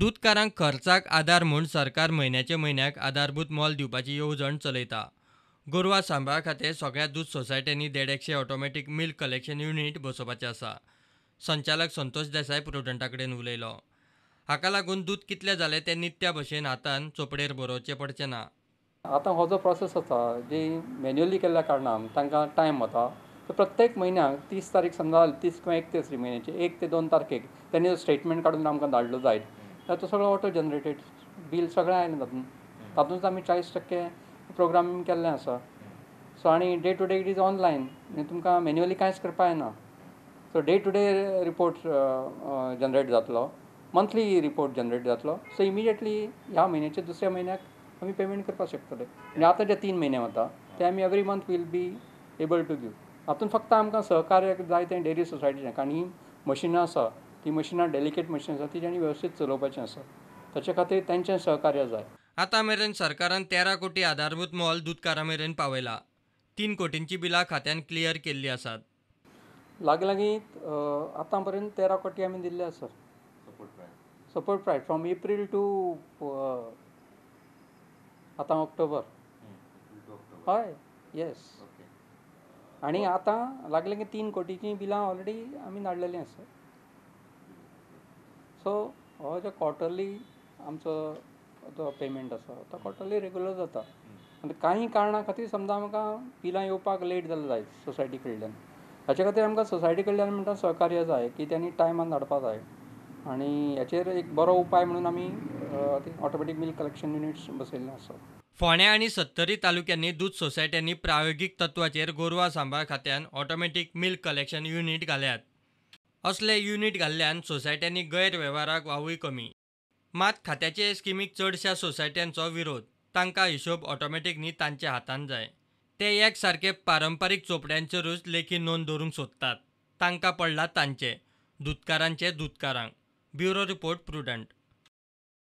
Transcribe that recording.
दुदकारांक खर्चाक आदार म्हूण सरकार म्हयन्याचे म्हयन्याक आधारभूत मोल दिवपाची येवजण चलयता. गोरवां सांबाळ खातें सगळ्या दूद सोसायट्यांनी 150 ऑटोमॅटीक मिल्क कलेक्शन युनीट बसोवपाचें आसा. संचालक संतोष देसाय प्रुडंटा कडेन उलयलो. हाका लागून दूद कितलें जालें तें नित्या भशेन हातान चोपडेर बरोवचें पडचें ना. आतां हो जो प्रोसेस आसा जी मॅन्युअली केल्ल्या कारणान तांकां टायम वता. तर प्रत्येक म्हयन्याक 30 तारीख समजा 30 किंवा 31 म्हयन्याची 1 ते 2 तारखेक त्यांनी जो स्टेटमेंट काडून आमकां धाडलो जायत जाल्यार तो सगळो ऑटो जनरेटेड बील सगळें आयलें तातूंत. तातूंत आमी 40% प्रोग्रामींग केल्लें आसा. सो आनी day to day it is online, म्हणजे तुमकां मॅन्युअली कांयच करपा येना. So day to day report generate जातलो, मंथली रिपोर्ट जनरेट जातलो. सो इमिजिएटली ह्या म्हयन्याच्या दुसऱ्या म्हयन्याक आमी पेमेंट करपाक शकतले. आनी आतां जे 3 म्हयने वता ते आमी every month will be able to give. हातूंत फक्त आमकां सहकार्य जाय तें डेअरी सोसायटीचें, कारण ही मशिनां आसा ती मशिनां डेलिकेट मशिनां आसा ती तांणी वेवस्थीत चलोवपाचें आसा, ताचे खातीर तांचें सहकार्य जाय. आतां मेरेन सरकारान 13 कोटी आधारभूत मोल दुदकारां मेरेन पावयला. 3 कोटींची बिलां खात्यान क्लियर केल्ली आसात. लागीं लागीं आतां पर्यंत 13 कोटी आमी दिल्ले आसा. Support price from April to आतां ऑक्टोबर. हय, येस. आनी आतां लागीं लागीं 3 कोटीचीं बिलां ऑलरेडी आमी धाडलेलीं आसा. सो हो जो क्वॉर्टरली आमचो जो पेमेंट आसा तो क्वॉर्टरली रेगुलर जाता. आनी कांय कारणां खातीर समजा आमकां बिलां येवपाक लेट जालें जायत सोसायटी कडल्यान, हाचे खातीर आमकां सोसायटी कडल्यान म्हणटा सहकार्य जाय की तांणी टायमान धाडपा जाय. आनी हाचेर एक बरो उपाय म्हणून आमी ऑटोमॅटीक मिल्क कलेक्शन युनिट्स बसयल्ले आसा. फोंड्या आनी सत्तरी तालुक्यांनी दूद सोसायट्यांनी प्रायोगीक तत्वाचेर गोरवां सांबाळ खात्यान ऑटोमॅटीक मिल्क कलेक्शन युनीट घाल्यात. असले युनीट घाल्ल्यान सोसायट्यांनी गैरवेव्हाराक वावूय कमी. मात खात्याचे स्किमीक चडश्या सोसायट्यांचो विरोध. तांकां हिशोब ऑटोमॅटीक न्ही तांच्या हातान जाय. ते एक सारके पारंपारीक चोपड्यांचेरूच लेखी नोंद दवरूंक सोदतात. तांकां पडला तांचे, दुदकारांचे दुदकारांक. Bureau report, Prudent.